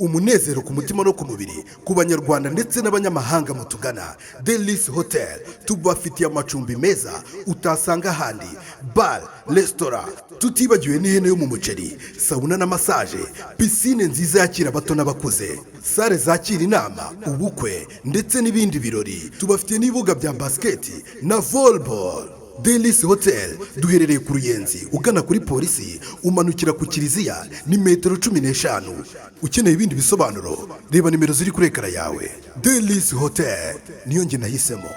Umunezero ku mutima no ku mubiri ku Banyarwanda ndetse n'abanyamahanga mutugana Delice Hotel, tubafitiye amacumbi meza utasanga ahandi, bar, resitora, tutibagiwe n'ihene yo mu muceri, sauna na massage, piscine nziza yakira abato n'abakuze, salle zakira inama, ubukwe ndetse n'ibindi birori. Tubafitiye n'ibibuga bya basket na volleyball. Delice Hotel duherereye ku Ruyenzi, ugana kuri polisi, umanukira ku kiliziya ni metero 15. Ukeneye ibindi bisobanuro, reba nimero ziri kuri écran yawe. Delice Hotel niyo njye nahisemo.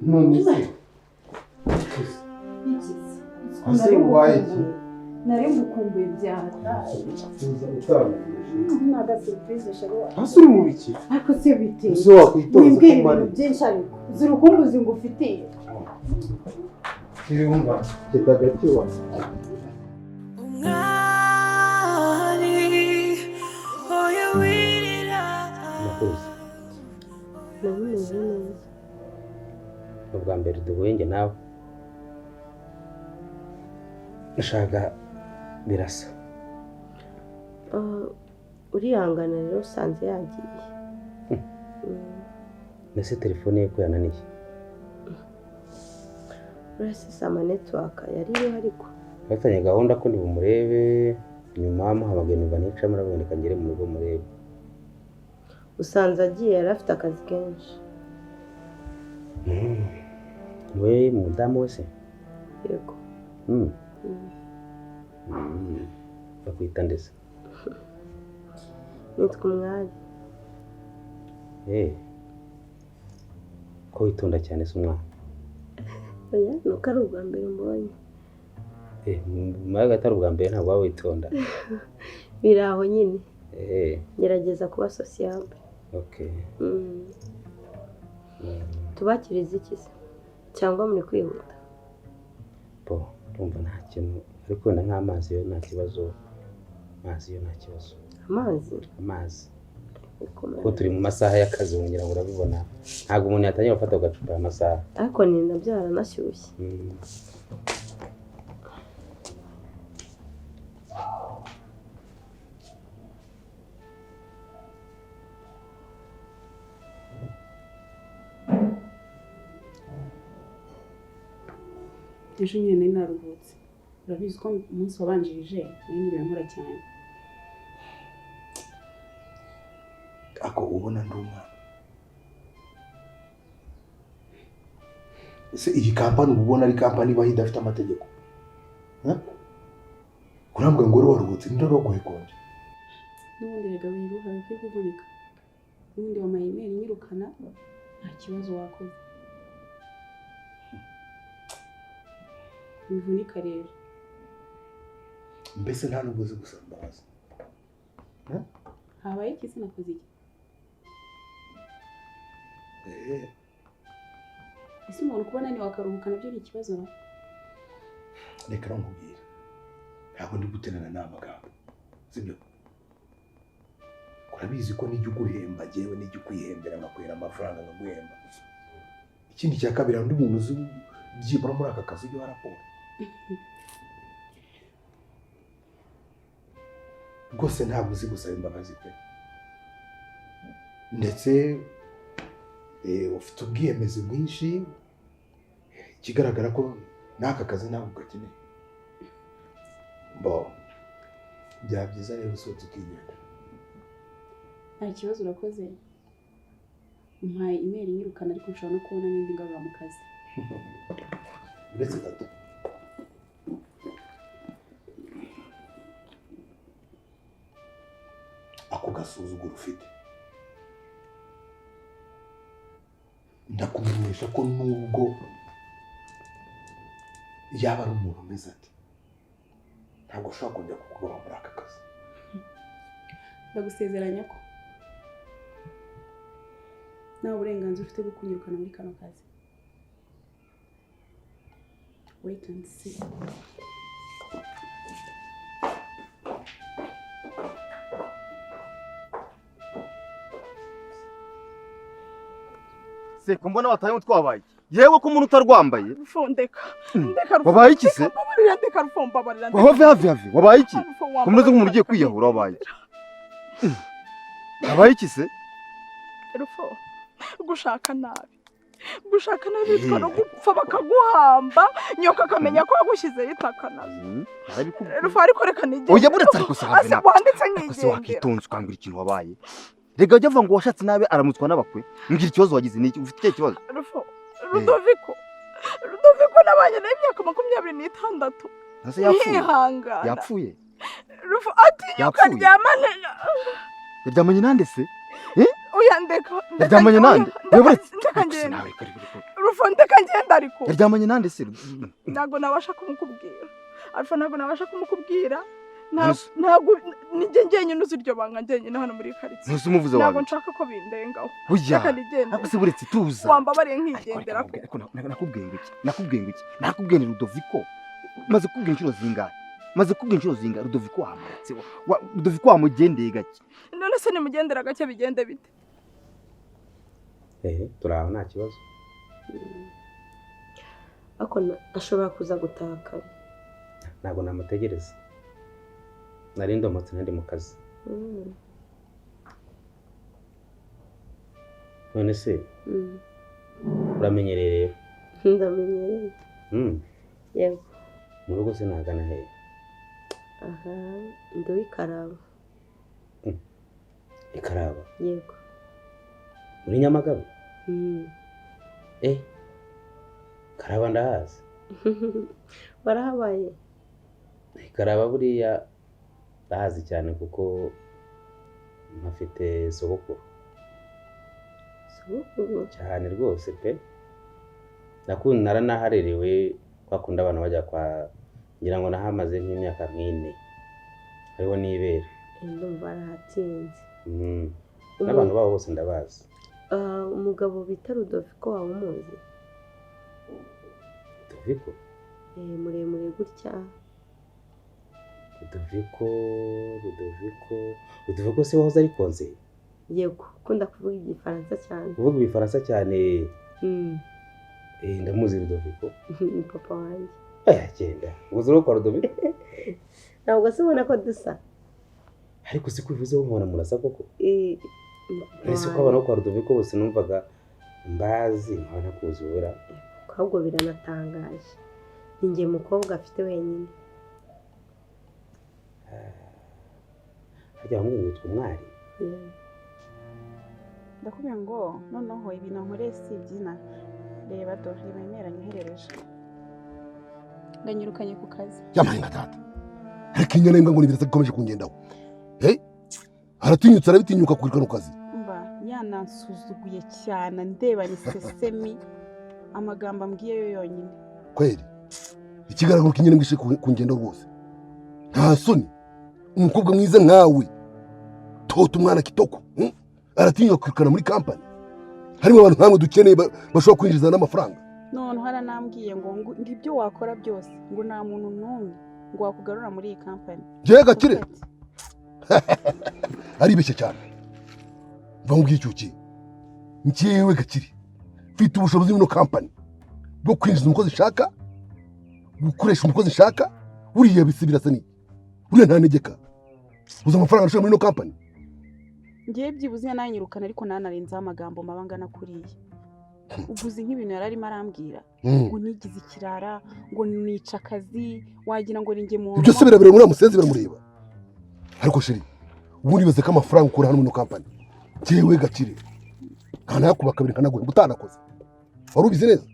None se ese ubaye iki? Nari ngukumbuye byataye. Tuza utabigije. Ni agasurprise, chéri wawe. Hasi uri mu biki? Ariko se bite? Ese wakwitonze? Wimbwira Ko mari ibintu byinshi, ariko uzi urukumbuzi ngufitiye. Kiri wumva genda gake wa. Umwari oya wirira. Murakoze. Nabimeze neza. Ni ubwa mbere duhuye njye nawe. Ndashaka Birasa. Ah, urihangana rero, usanze yagiye. Mbese telefone ye ko yananiye? Uretse ama network yariyo ariko. Bafitanye gahunda ko bumurebe nyuma, muhamagaye numva nicamo, araboneka ngere mu rugo murebe. Usanze agiye, yari afite akazi kenshi. We mudamu we se? Yego. Bakwita ndetse? Nitwa Umwari. Eh. Ko witonda cyane se umwana? Oya, ni uko ari ubwa mbere mbonye. Eh, mu atari ubwa mbere ntabwo waba witonda. Biri aho nyine. Eh, Gerageza kuba sociable. Okay. Tubakiriza iki se, cyangwa muri kwihuta? Bo, ndumva nta kintu, ariko wenda nk'amazi yo nta kibazo. Amazi yo nta kibazo. Amazi? Amazi. Bikomeye. Kuko turi mu masaha y'akazi, wongera ngo urabibona. Ntabwo umuntu yatangira gufata ku gacupa aya masaha. Ariko ni nabyo, haranashyushye. Ejo nyine nari naruhutse, urabizi ko umunsi wabanjirije nari niriwe nkora cyane. Ako ubona ndi umwana? Ese iyi kampani uba ubona ari kampani ibaho idafite amategeko? Huh? Urambwira ngo wari waruhutse, ninde wari waguhaye congé? N'ubundi rega wiruha, bikwiye kuvunika. N'ubundi wampaye email nyirukana, nta kibazo wakoze. Wivunika rero. Mbese nta nubwo uzi gusaba imbabazi? Habaye iki se? Nakoze iki? Ese umuntu kubona ananiwe akaruhuka nabyo ni ikibazo na? Reka rero nkubwire, ntabwo ndi guterana n'amagambo, sibyo? Urabizi ko nijya uguhemba, jyewe nijya ukwihembera, nkakwera amafaranga nkaguhemba. Ikindi cya kabiri, hari undi muntu uzi byibura muri aka kazi ujya raporo? Rwose ntabwo uzi gusaba imbabazi pe. Ndetse ufite ubwiyemezi bwinshi, ikigaragara ko n'aka kazi ntabwo gakeneye. Bo byaba byiza rero usohotse ukigendera. Nta kibazo, urakoze. Umpaye email nyirukana, ariko nshobora no kubona n'indi ngarura mu kazi. Uretse gato. Ako gasuzuguro ufite, ndakumenyesha ko nubwo yaba ari umuntu umeze ati, ntabwo ashobora kongera kukubaho muri aka kazi. Ndagusezeranya ko nta burenganzira ufite bwo kunyirukana muri kano kazi. Wait and see. Se ko mbona wataye umutwe wabaye iki? Yewe ko umuntu utarwambaye. Rufo, ndeka ndeka Rufo. Wabaye iki se? Mbabarira, ndeka Rufo, mbabarira, ndeka. Have, have, have, wabaye iki? Rufo, Ko umeze nk'umuntu ugiye kwiyahura, wabaye iki? Wabaye iki se? Rufo, gushaka nabi, gushaka nabi bitwa no gupfa bakaguhamba, nyoka akamenya ko wagushyizeho itaka nazo. Narabikubwiye. Rufo, ariko reka nigende. Oya, buretse ariko se, have Ase nawe. wanditse Ariko se nkigendera. Wakitonze ukambwira ikintu wabaye. Rega ujya uvuga ngo washatse nabi aramutswa n'abakwe. Mbwira ikibazo wagize, ni iki? Ufite ikihe kibazo? Rufo, Rudoviko, Rudoviko nabanye nawe imyaka 26. Ese yapfuye? Nkihangana. Yapfuye? Rufo, atinyuka Yapfuye? aryamane. Yaryamanye nande se? Eh? Oya, ndeka ndeka. Yaryamanye nande? Oya, Oya, buretse. ndeka Ariko se ngende. nawe, kare, kare, kare. Rufo, ndeka ngende ariko. Yaryamanye nande se? Ntabwo nabasha kumukubwira Alpha, ntabwo nabasha kumukubwira. Ntuzi- Ntabwo nijye njyenyine uzi iryo banga njyenyine hano muri karitsiye. Ntuzi umuvuze Ntabwo wawe. nshaka ko bindengaho. Oya. Reka nigende. Ariko se buretse, tuza. Wambabariye nkigendera ko. Ariko nakubwiye ngo iki? Nakubwiye ngo iki? Nakubwiye ni Rudoviko. Maze kubwira inshuro zingahe? Maze kubwira inshuro zingahe? Rudoviko wamuretse. Rudoviko wamugendeye gake. None se nimugendera gake bigende bite? Ehe, turi aho, nta kibazo. Ariko ashobora kuza gutaha kare. Ntabwo namutegereza, nari ndomotse, nari mu kazi. None se uramenyereye rero? Ndamenyereye. Yego. Mu rugo se nagana hehe? Aha ndi uw'ikaraba. Ikaraba? Yego. Muri Nyamagabe? Mm. Eh, Karaba ndahazi. Warahabaye? Karaba buriya ndahazi cyane kuko mpafite sogokuru. Sogokuru? Cyane rwose pe. Nakunda, naranaharerewe kwa kundi abantu bajya kwa, ngira ngo nahamaze nk'imyaka nk'ine hariho n'ibera. Eh, ndumva warahatinze. N'abantu babo bose ndabazi. Ah, umugabo bita Rudoviko waba umuzi? Rudoviko? Eh, muremure gutya. Rudoviko, Rudoviko, Rudoviko se wahoze ari konseye? Yego, ukunda kuvuga igifaransa cyane. Kuvuga ibifaransa cyane. Eh, ndamuzi Rudoviko. Ni papa wanjye. Aya, genda uzi uri kwa Rudoviko. Ntabwo se ubona ko dusa? Ariko si ko ubivuze nkubona murasa koko. Eh, ni papa Ese ko wanjye. abantu bo kwa Rudoviko bose numvaga mbazi, nkaba nakuzura. Ahubwo biranatangaje, ni njye mukobwa afite wenyine. Harya bamwe ngo witwa Umwari? Yeah. Ndakubwira ngo noneho ibintu nkoreye si ibyina. Reba, dore, reba email anyoherereje, nganyirukanye ku kazi. Yamaye nka data, ariko inyana y'imbwa ngo nibirasa ikomeje kungendaho. Hey, aratinyutse, arabitinyuka kwirukana ku kazi. Mba yanansuzuguye cyane, ndebanye isesemi, amagambo ambwiye yo yonyine. Kweli, ikigaragara ko inyana imbwa ishe kungendaho rwose, nta soni. Umukobwa mwiza nkawe, tota umwana kitoko, Aratinyuka kwirukana muri kampani harimo abantu nkamwe dukeneye bashobora kwinjiza n'amafaranga. Noneho aranambwiye ngo ibyo wakora byose, ngo nta muntu n'umwe ngo wakugarura muri iyi kampani. Njyewe Gakire? Aribeshya cyane. Mva nkubwiye icyuki, njyewe Gakire mfite ubushobozi muri ino kampani bwo kwinjiza umukozi nshaka, gukoresha umukozi nshaka. Buriya bisi birasa n'iki? Buriya nta ntegeka uzi amafaranga nashora muri ino kampani. Ngewe byibuze yananyirukana, ariko nanarenzaho amagambo mabi angana kuriya. Uguze nk'ibintu yari arimo arambwira, ngo nigize ikirara, ngo nica akazi, wagira ngo ni njye muntu. Ibyo se birabera muri musenzi, biramureba. Ariko chérie, ubundi bibaze ko amafaranga ukura hano muri ino kampani, njyewe Gakire nkanayakuba kabiri nkanaguhemba utanakoze. Wari ubizi neza?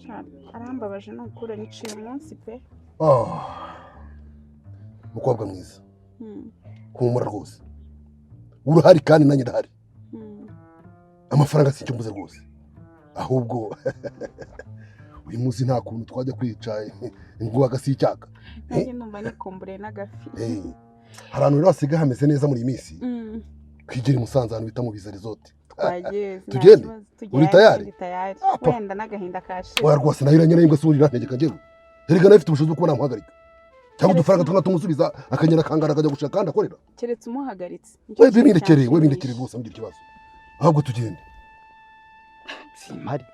Sha, arambabaje ni ukuri, niciye umunsi pe. Ah, mukobwa mwiza, humura rwose, urahari kandi nanjye ndahari. Amafaranga si icyo mbuze rwose, ahubwo uyu munsi nta kuntu twajya kwica ngo agasi icyaka? Nanjye ndumva nikumburiye n'agafi. Eh, hari ahantu rero hasigaye hameze neza muri iyi minsi, twigire i Musanze, ahantu bita mu Biza Resort. Twageze, nta Tugende? kibazo. Uri Tugende, tayari? ndi tayari. Pa. Wenda n'agahinda kashira. Oya rwose, nayo iranyana imbwa, se urantegeka njyewe? Erega nawe ifite ubushobozi bwo kuba namuhagarika, cyangwa udufaranga tumwe tumusubiza, akagenda akangara, akajya gushaka kandi akorera. Keretse umuhagaritse. Nicyo We kintu bindekere, we cyanshimisha. bindekere rwose, mugire ikibazo, ahubwo tugende. Simpari.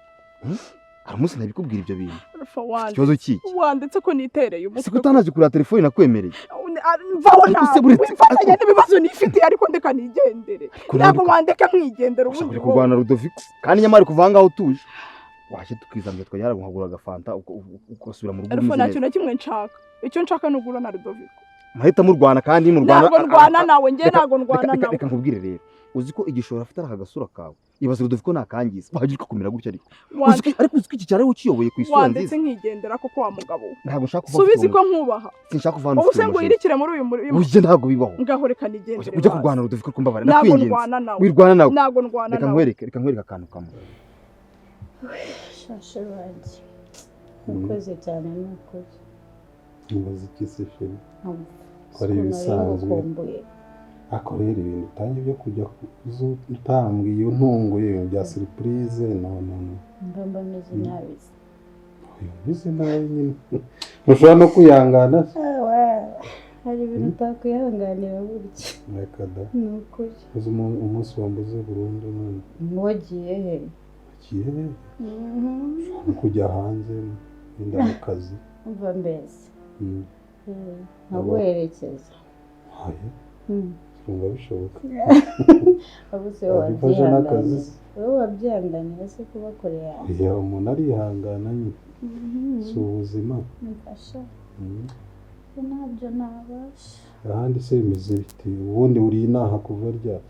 Hari umunsi nabikubwira ibyo bintu. Alpha wanjye. Ikibazo kiki? Wanditse ko nitereye umutwe. Siko utanaje kureba telefone nakwemereye. Mvaho Ariko se ntabwo buretse- wimfatanya n'ibibazo nifitiye, ariko ndeka nigendere. Ntabwo wandeka nkigendera ubundi. Uri kurwana Rudoviko kandi nyamara kuva ahangaha utuje. Waje tukizambye twajya nkagura agafanta ugasubira mu rugo Alpha umeze nta neza. kintu na kimwe nshaka. Icyo nshaka ni ugura na Rudoviko. Muhita murwana kandi murwana. Ntabwo ndwana nawe, njye ntabwo ndwana nawe. Reka nkubwire rero. Uzi ko igishoro afite ari agasura kawe. Ibaze Rudoviko nakangiza. Wagira ukakumira gutya ariko. Ariko uzi ko iki cyaro ukiyoboye ku isura Wanditse nziza. nkigendera koko wa mugabo we. Ntabwo nshaka kuva Subizi ko nkubaha. Sinshaka kuva hano Ubu ufite se ngo umushinga. wirikire muri uyu muri Ujye ntabwo bibaho. Ngaho reka nigendere. Ujye basi. kurwana Rudoviko kumbabara. Ntabwo Ndakwinginze. ndwana nawe. Wirwana nawe. Ntabwo ndwana Reka nawe. nkwereke, reka nkwereke akantu kamwe. Shashe wanjye, urakoze cyane ni ukuri. Mubaze iki se chérie? Ko ari ibisanzwe. Ngukumbuye. Ariko rero ibintu utangiye byo kujya utambwiye untunguye, ibintu bya surprise, no no no. Mba meze nabi se. Umeze nabi nyine, ntushobora no kwihangana se? Hari ibintu utakwihanganira burya. Reka da. Ni ukuri. Uzi umunsi wambuze burundu none. Wagiye he? Wagiye he? Ushobora no kujya hanze wenda mu kazi. Umva mbese. Nkaguherekeza. Oya. Urumva bishoboka? Ahubwo se Wabifasha n'akazi wabyihanganira? se? Wowe wabyihanganira se kuba kure yawe? Oya, umuntu arihangana nyine. Si ubuzima. Mfasha. Ntabyo nabasha. Ahandi se bimeze bite? Ubundi uri inaha kuva ryari?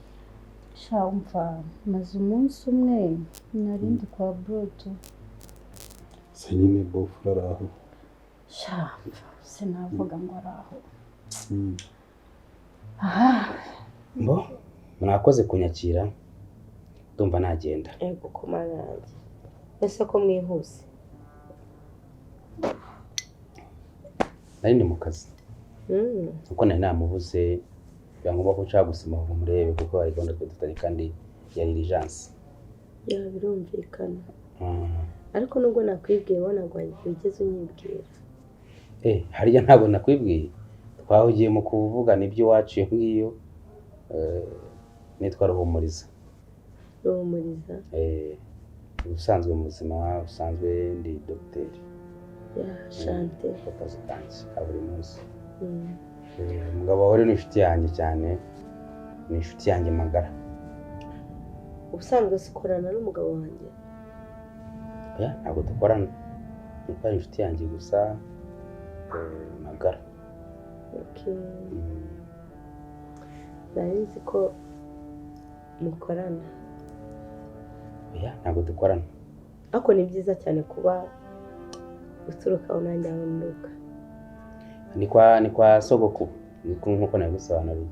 Sha umva, maze umunsi umwe nari ndi kwa Broto. Se nyine bofura ari aho? Sha sinavuga ngo ari aho. Mbo mwakoze kunyakira, ndumva nagenda. Ego ko Mana yanjye, ese ko mwihuse? Nari ndi mu kazi. Kuko nari namubuze, biba ngombwa ko nshaka gusima ngo murebe, kuko hari gahunda twari dufitanye kandi yari urgence. Ya, birumvikana. Ariko nubwo nakwibwiye wowe ntabwo wigeze unyibwira. Harya ntabwo nakwibwiye? Twahugiye mu kuvugana iby'iwacu iyo ngiyo. Nitwa Ruhumuriza. Ruhumuriza. Ubusanzwe mu buzima busanzwe ndi dogiteri. Ya, shante. Akazi kanjye ka buri munsi. Umugabo wawe ni inshuti yanjye cyane, ni inshuti yanjye magara. Ubusanzwe sikorana n'umugabo wanjye? Oya, ntabwo dukorana, nuko ari inshuti yanjye gusa magara. Okay. Nari nzi ko mukorana. Oya, ntabwo dukorana. Ariko ni byiza cyane kuba uturuka aho nanjye aho nturuka. Ni kwa sogokuru, niko nkuko nabigusobanuriye.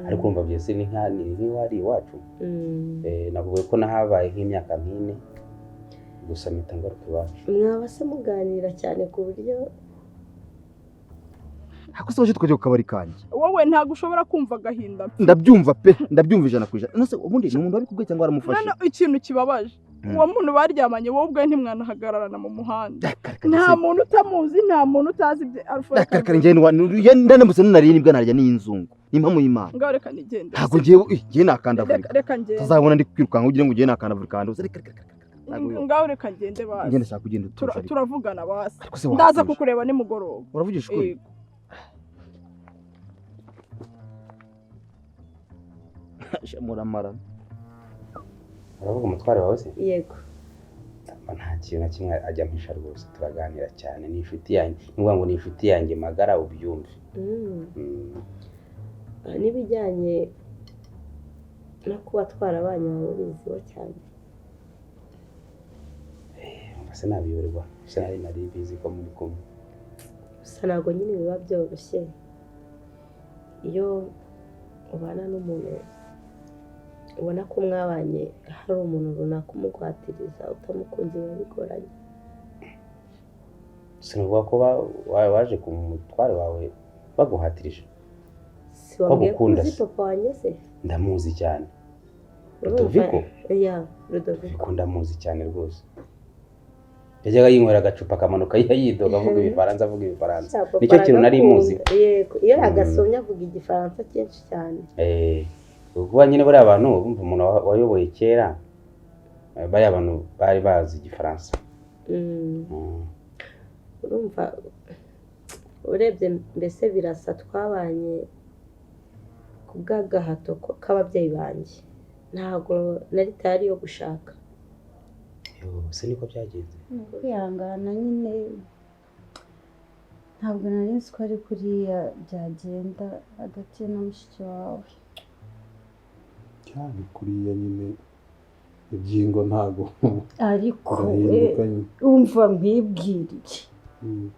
Ariko urumva byose ni nka ni nk'iwari iwacu. Navuga ko nahabaye nk'imyaka nk'ine gusa mpita ngaruka iwacu. Mwaba se muganira cyane ku buryo Ariko se waje tukajya ku kabari kanjye? Wowe ntabwo ushobora kumva agahinda mfite. Ndabyumva pe, ndabyumva 100%. None se ubundi ni umuntu wabikubwiye cyangwa waramufashe? None ikintu kibabaje, uwo muntu baryamanye wowe ubwawe ntimwanahagararana mu muhanda. Nta muntu utamuzi, nta muntu utazi ibye. Alpha, reka Reka njye ndamutse nanariye nibwo narya n'iy'inzungu. Ni impamo y'Imana. Ngaho reka nigendere. Ntabwo njyewe nakandavurika. Reka ngende. Tazabona ndi kwirukanka ugira ngo njyewe nakandavurika ahantu hose. Reka reka reka. Ngaho reka ngende basi. Ngende shaka ugenda utuje ariko. Turavugana basi. Ariko se Ndaza watuje? kukureba nimugoroba. Uravugisha ukuri? Yego. Muramara. Uravuga umutware wawe se? Yego. Nta kintu na kimwe ajya ampisha rwose, turaganira cyane, ni inshuti yanjye. Ni ukuvuga ngo ni inshuti yanjye magara ubyumve. N'ibijyanye no kuba twarabanye waba ubiziho cyane? Umva se nabiyoberwa, se nari bizi ko muri kumwe. Gusa ntabwo nyine biba byoroshye iyo ubana n'umuntu ubona ko mwabanye hari umuntu runaka umugwatiriza utamukunze, biba bigoranye. Sinavuga ko waje ku mutware wawe baguhatirije. Si wambwiye ko Bagukunda uzi se? papa wanjye se? Ndamuzi cyane. Urumva? Rudoviko? Ya, Rudoviko. Rudoviko ndamuzi cyane rwose. Yajyaga yinywera agacupa akamanuka yidoga avuga ibifaransa, avuga ibifaransa. Sha, papa Nicyo kintu nari muzi. aragakunda. Yego, iyo agasomye avuga igifaransa cyinshi cyane. Kuba nyine buriya abantu bumva umuntu wayoboye kera Bariya bantu bari bazi Igifaransa. Urumva urebye mbese Birasa twabanye ku bw'agahato k'ababyeyi banjye, ntabwo nari tayari yo gushaka. Se niko byagenze? Ni ukwihangana nyine, ntabwo nari nzi ko ari kuriya byagenda hagati ye na mushiki wawe. Cyane kuriya nyine ibyingo ntago ariko birahinduka nyine. Umva nkwibwirire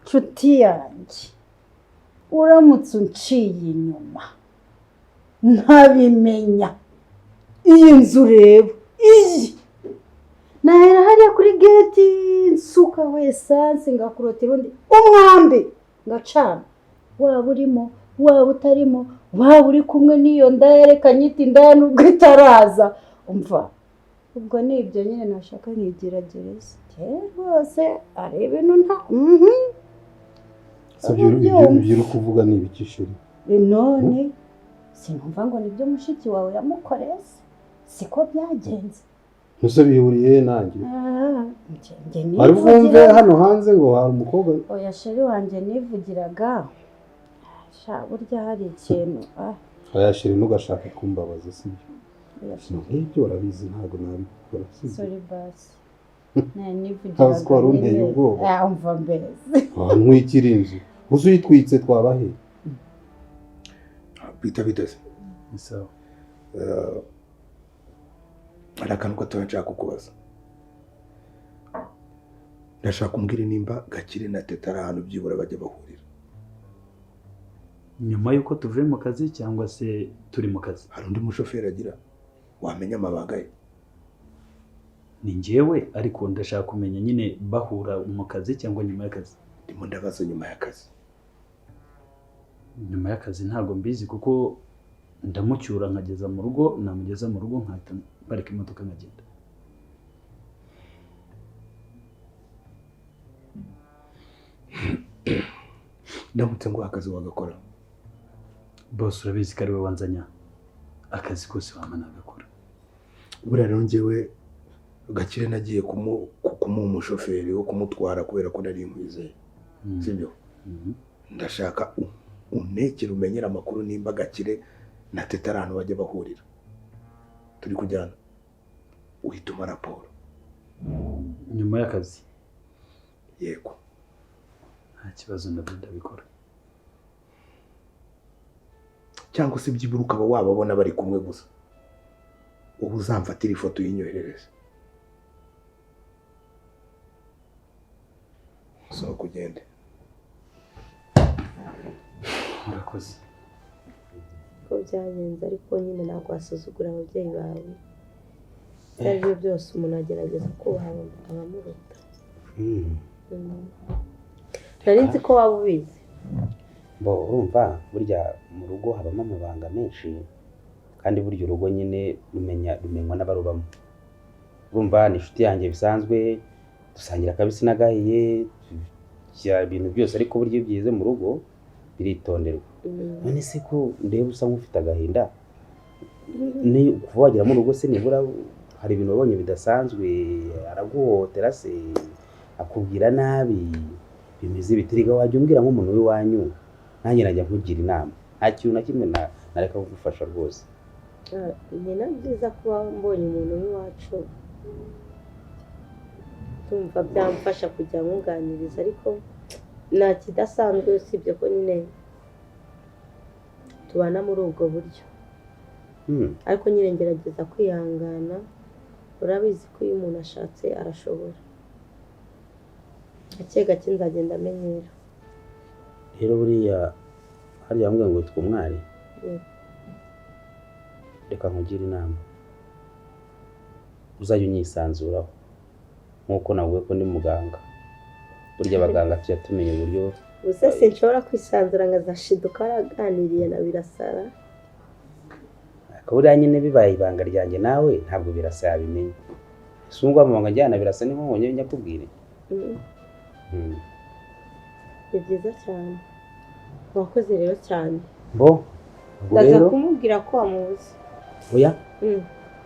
nshuti yanjye, uramutse unciye inyuma ntabimenya, iyi nzu ureba iyi nahera hariya kuri geti nsuka esanse ngakurotira undi umwambi ngacana, waba urimo waba utarimo, waba uri kumwe n'iyo ndaya, reka nyita indaya nubwo itaraza. Umva ubwo ni ibyo nyine nashaka nkigira gereza rwose ari ibintu nta Ibyo uri kuvuga ni ibiki sheri? None sinumva ngo nibyo mushiki wawe yamukoreye, siko byagenze? Ntuse bihuriye nanjye? Ari bwumve hano hanze ngo hari umukobwa. Oya sheri wanjye nivugiraga, sha burya hari ikintu. Oya sheri ntugashake kumbabaza, sibyo? Nk'ibyo urabizi ntabwo nabikora, sibyo? Sorry basi. Nivugiraga. Ntazi ko wari unteye ubwoba. Umva mbese. Ntwikira inzu. Uzi uyitwitse twabahe? Bita biteze. Ni sawa. Hari akantu gatoya nshaka kukubaza. Ndashaka umbwire nimba Gakire na Teta ari ahantu byibura bajya bahurira. Nyuma y'uko tuvuye mu kazi cyangwa se turi mu kazi? Hari undi mushoferi agira wamenya amabanga ye? Ni njyewe, ariko ndashaka kumenya nyine bahura mu kazi cyangwa nyuma y'akazi. Ndimo ndabaza nyuma y'akazi. Nyuma y'akazi ntabwo mbizi kuko ndamucyura nkageza mu rugo, namugeza mu rugo nkahita parika imodoka nkagenda. Ndamutse nguha akazi wagakora? Bose urabizi ko ari we wanzanya, akazi kose wampa nagakora. Buriya rero njyewe Gakire nagiye kumuha umushoferi wo kumutwara kubera ko nari nkwizeye, sibyo? Ndashaka untekere umenyere amakuru nimba Gakire na Teta ari ahantu bajya bahurira. Turi kujyana uhita umpa raporo nyuma y'akazi. Yego nta kibazo, nabyo ndabikora. Cyangwa se byibura ukaba wababona bari kumwe gusa, ubu uzamfatira ifoto yinyoherereze. Sohoka ugende. Murakoze. Ko byagenze ariko nyine ntabwo wasuzugura ababyeyi bawe. Ibyo ari byo byose umuntu agerageza kubaha abamuruta. Nari nzi ko waba ubizi. Bo urumva burya mu rugo habamo amabanga menshi, kandi burya urugo nyine rumenywa n'abarubamo. Urumva ni inshuti yanjye bisanzwe, dusangira akabisi n'agahiye, ibintu byose, ariko burya iyo byize mu rugo biritonderwa. None se ko ndeba usa nk'ufite agahinda, ni kuva wagera mu rugo se nibura hari ibintu wabonye bidasanzwe, araguhohotera se, akubwira nabi, bimeze bitiriga, wajya umbwira nk'umuntu w'iwanyu, nanjye najya nkugira inama. Nta kintu na kimwe nareka kugufasha rwose. Ni na byiza kuba mbonye umuntu w'iwacu, tumva byamfasha kujya nkunganiriza, ariko nta kidasanzwe usibye ko nyine tubana muri ubwo buryo. Ariko nyine ngerageza kwihangana, urabizi ko iyo umuntu ashatse arashobora. Gake gake nzagenda amenyera. Rero buriya harya bambwiye ngo witwa Umwari, reka nkugire inama, uzajya unyisanzuraho nk'uko navuye ko ndi muganga. Burya abaganga tujya tumenya uburyo. Gusa sinshobora kwisanzura nkazashiduka waraganiriye na Birasara. Buriya nyine bibaye ibanga ryanjye nawe ntabwo Birasa yabimenya. Si ubwo amabanga njyana Birasa niho nkongera nyakubwire. Ni byiza cyane, wakoze rero cyane. Bo ndaza kumubwira ko wamubuze. Oya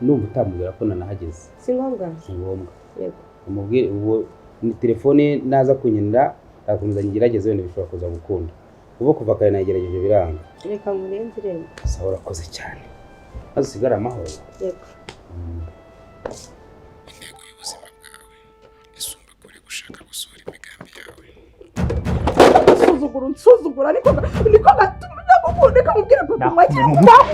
Ndumva utamubwira ko nanahageze. Si ngombwa. Si ngombwa. Yego. Umubwire ubwo ni telefone naza kunkenera akomeza ngerageze, wenda bishobora kuza gukunda. Ubu kuva kare nagerageje biranga. Reka nkurenze irembo. Sawa, urakoze cyane, maze usigare amahoro. Yego. Intego y'ubuzima bwawe isumba kure gushaka gusohora imigambi yawe. Nsuzugura, unsuzugura, ariko niko gatuma ndamukunda. Reka mubwire papa mwakira umudamu.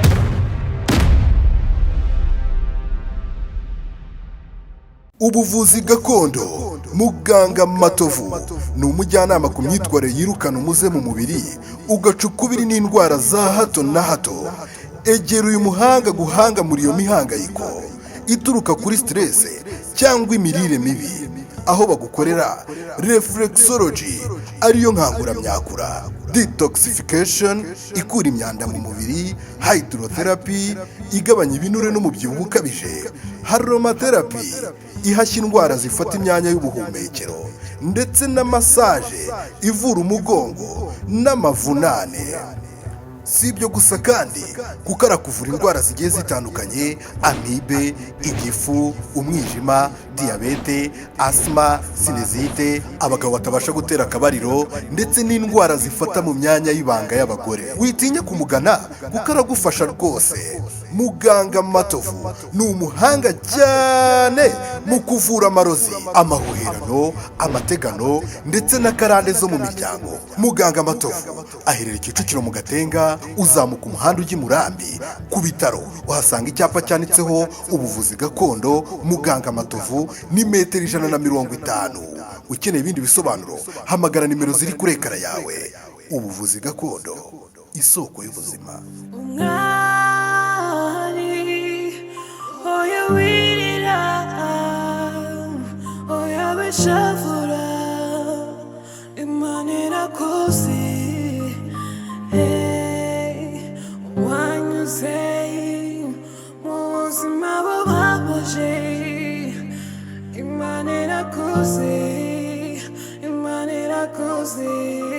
Ubuvuzi gakondo, muganga Matovu ni umujyanama ku myitwarire yirukana umuze mu mubiri, ugaca ukubiri n'indwara za hato na hato. Egera uyu muhanga guhanga muri iyo mihangayiko ituruka kuri stress cyangwa imirire mibi, aho bagukorera reflexology, ariyo nkanguramyakura, detoxification ikura imyanda mu mubiri, hydrotherapy igabanya ibinure n'umubyibuho ukabije, aromatherapy ihashya indwara zifata imyanya y'ubuhumekero, ndetse na massage ivura umugongo n'amavunane. Si ibyo gusa kandi, kuko arakuvura indwara zigiye zitandukanye: amibe, igifu, umwijima, diyabete, asima, sinezite, abagabo batabasha gutera akabariro, ndetse n'indwara zifata mu myanya y'ibanga y'abagore. Witinya kumugana kuko aragufasha rwose. Muganga Matovu ni umuhanga cyane mu kuvura amarozi, amahuherano, amategano ndetse n'akarande zo mu miryango. Muganga Matovu aherera Kicukiro mu Gatenga, uzamuka umuhanda ujya i Murambi ku bitaro uhasanga icyapa cyanditseho ubuvuzi gakondo muganga Matovu, ni metero 150. Ukeneye ibindi bisobanuro, hamagara nimero ziri kuri ekara yawe. Ubuvuzi gakondo, isoko y'ubuzima. Umwari, oya wirira, oya wishavura, Imana irakuzi. Hey, wanyuze mu buzima bubabaje, Imana irakuzi, Imana irakuzi.